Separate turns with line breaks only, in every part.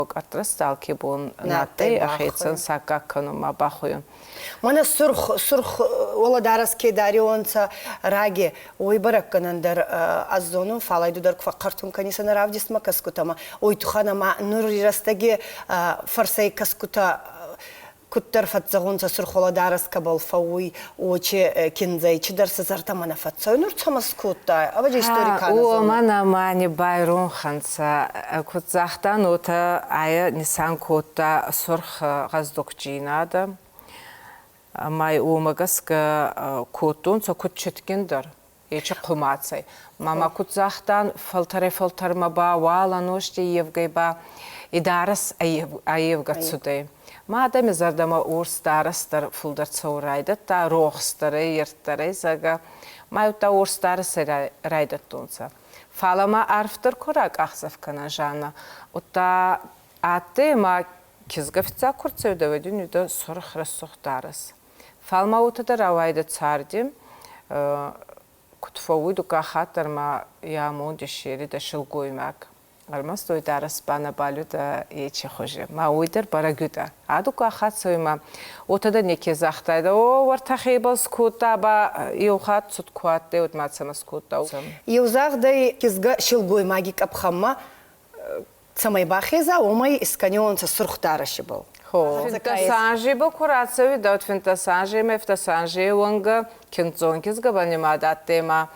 Къӕртрӕстӕ алке бон на адтӕй ӕхецӕн саккаг кӕнунмӕ бахуйун.
Мӕнӕ сурх, сурх уӕлӕдарӕс ке дариуонцӕ раги, уой бӕрӕггӕнӕн дӕр ӕз зонун, фал ӕй ду дӕр ку фӕхъхъӕртун кӕнисӕ нӕ равдистмӕ кӕсгутӕмӕ, уой туххӕн ӕма нури рӕстӕги фӕрсӕй кӕсгутӕ куддӕр фӕццӕгъунцӕ сурх уӕлӕдарӕс кӕбӕл фӕууй, уоче киндзӕй чидӕр сӕ зӕрдӕмӕ нӕ фӕццӕуй. Нур цӕмӕ скодта? Ӕвӕдзи истори ка нӕ зонуй.
Уомӕн ӕма не байронхӕнцӕ. Куд загътан, уотӕ айӕ нисан кодта сурх гъӕздугджийнадӕ. Ӕма уомӕ гӕсгӕ кодтонцӕ куд цитгиндӕр, ечи хъумацӕй. Ма ма куд загътан, фӕлтӕрӕй-фӕлтӕрмӕ ба уал ӕности евгӕй ба и дарӕс аййевгӕ цудӕй. Ма адӕми зӕрдӕмӕ уорс дарӕс дӕр фулдӕр цӕун райдӕдта, рохсдӕрӕй, ирддӕрӕй, зӕгъгӕ. Ма удта уорс дарӕсӕй райдӕдтонцӕ. Фалӕ ма арфдӕр ку ракъахдзӕф кӕнӕн, Жанна, удта адтӕй ма кизгӕ фиццаг ку рцӕуидӕ, уӕд ин уидӕ сурх рӕсугъд дарӕс. Фал ма уотӕ дӕр рауайидӕ царди, куд фӕууй дуккаг хатт дӕр ма е амонд иссеридӕ силгоймаг. Ӕрмӕст уой дарӕс ба нӕбал уидӕ ечи хузи. Ма уой дӕр бӕрӕг уидӕ. А дуккаг хатт цӕуй ма уотӕ дӕр неке загътайдӕ, о, уӕртӕ хебӕл скодта ба еу хатт цуд ку адтӕй, уӕд ма цӕмӕ скодта.
Еу загъдӕй кизгӕ силгоймаги къӕпхӕнмӕ цӕмӕй бахеза, уомӕй искӕниуонцӕ сурх дарӕсибӕл.
Финтдӕсанзебӕл ку рацӕуидӕ, уӕд финтдӕсанземӕ, ӕфтдӕсанзей уӕнгӕ киндздзон кизгӕ банимад адтӕй ма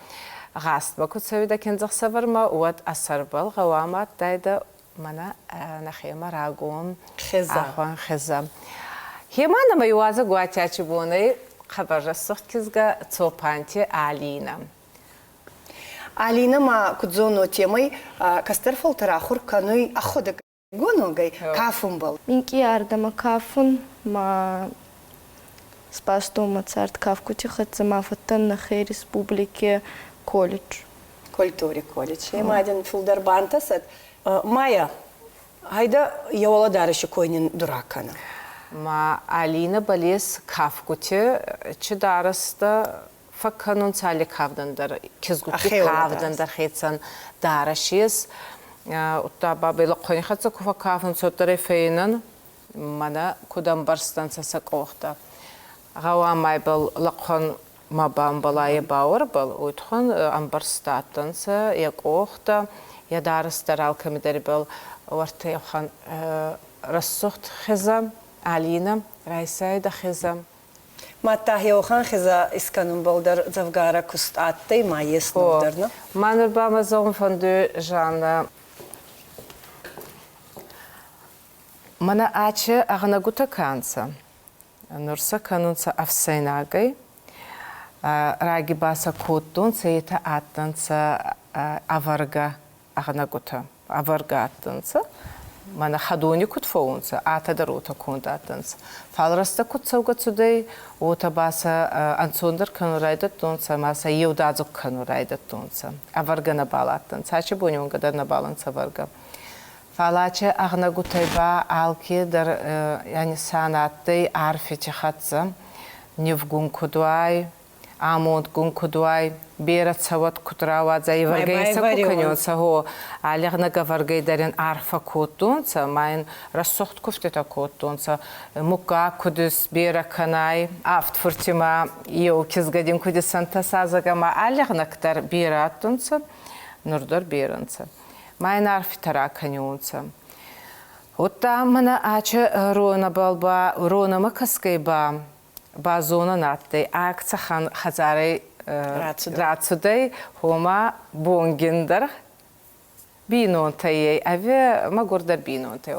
гъастмӕ ку цӕуидӕ киндзӕхсӕвӕрмӕ, уӕд ӕ сӕрбӕл гъӕуама адтайдӕ мӕнӕ нӕхемӕ рагон
хезӕ.
Хезӕ. Хемӕ нӕмӕ иуазӕг уатӕчи бонӕй хъӕбӕр рӕсугъд кизгӕ Цопанти Алинӕ.
Алинӕ ма куд зоно темӕй кӕстӕр фӕлтӕр ахур кӕнуй ӕхуӕдӕг гоногӕй кафунбӕл.
Минкъий ардӕмӕ кафун ма спастон мӕ цард кафгути хӕццӕ ма фӕдтӕн нӕхе республики колледж.
Культури колледж. Ма дин фулдӕр бантӕсӕд. Майя, гьӕйдӕ е уӕлӕдарӕси кой нин дурак кӕнӕ.
Ма Алинӕ балес кафгути чи дарӕстӕ фӕккӕнунцӕ алли кавдӕн дӕр, кизгутти кавдӕн дӕр хецӕн дарӕс ес. Удта бабӕй лӕхъуӕни хӕццӕ ку фӕккафунцӕ, уӕддӕр ӕй фӕййинӕн, мӕнӕ куд ӕмбӕрзтӕнцӕ сӕ къохтӕ. Гъӕуама ибӕл лӕхъуӕн ма бамбӕла е бауӕрбӕл, уой туххӕн ӕмбӕрзт адтӕнцӕ йӕ къохтӕ, йӕ дарӕс дӕр алкӕмидӕр ибӕл уӕртӕ еухан рӕсугъд хезӕ, Алинӕ, райсайдӕ хезӕ.
Мадта еуӕхӕн хезӕ искӕнунбӕл дӕр дзӕвгарӕ куст адтӕй ма ес нур дӕр, нӕ?
Ма нур ба мӕ зӕгъун фӕндуй, Жаннӕ, мӕнӕ ачи ӕгънӕгутӕ ка нцӕ? Нур сӕ кӕнунцӕ ӕфсӕйнагӕй. Раги ба сӕ кодтонцӕ, етӕ адтӕнцӕ ӕвӕргӕ ӕгънӕгутӕ ӕвӕргӕ адтӕнцӕ. Мӕнӕ хӕдони куд фӕуунцӕ, атӕ дӕр уотӕ конд адтӕнцӕ. Фал рӕстӕг куд цӕугӕ цудӕй, уотӕ ба сӕ ӕнцондӕр кӕнун райдӕдтонцӕ ӕма сӕ еудадзуг кӕнун райдӕдтонцӕ. Ӕвӕргӕ нӕбал адтӕнцӕ, ачи бони уӕнгӕ дӕр нӕбал ӕнцӕ ӕвӕргӕ. Фал ачи ӕгънӕгутӕй ба алке дӕр ӕ нисан адтӕй арфити хӕццӕ, нивгун куд уай, амондгун куд уай, берӕ цӕуӕт куд рауадзай, ивӕргӕй сӕ ку кӕнионцӕ, гъо, алӕгънӕг ӕвӕргӕй дӕр ин арфӕ кодтонцӕ, ма ин рӕсугъд куфтитӕ кодтонцӕ, муггаг куд исберӕ кӕнай, авд фурти ма еу кизгӕ дин куд исӕнтӕса, зӕгъгӕ, ма алӕгънӕг дӕр берӕ адтӕнцӕ, нур дӕр берӕ нцӕ. Ма ин арфитӕ ракӕниунцӕ. Удта мӕнӕ ачи ронӕбӕл ба, ронӕмӕ кӕсгӕй ба, базонӕн адтӕй, ӕгцӕхӕн хӕдзарӕй рацудӕй, гъома бонгиндӕр бийнонтӕй ӕви мӕгурдӕр бийнонтӕй.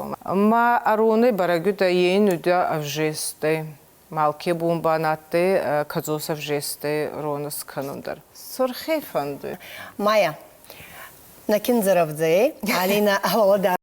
Ма ӕронӕй бӕрӕг ейнудӕ ӕвзестӕй. Малке бун ба адтӕй кӕдзос ӕвзестӕй ронӕс кӕнун дӕр. Сурхи фӕндуй.
Майя, на киндзӕрӕвдзӕй, Алина ӕвӕлӕдӕр.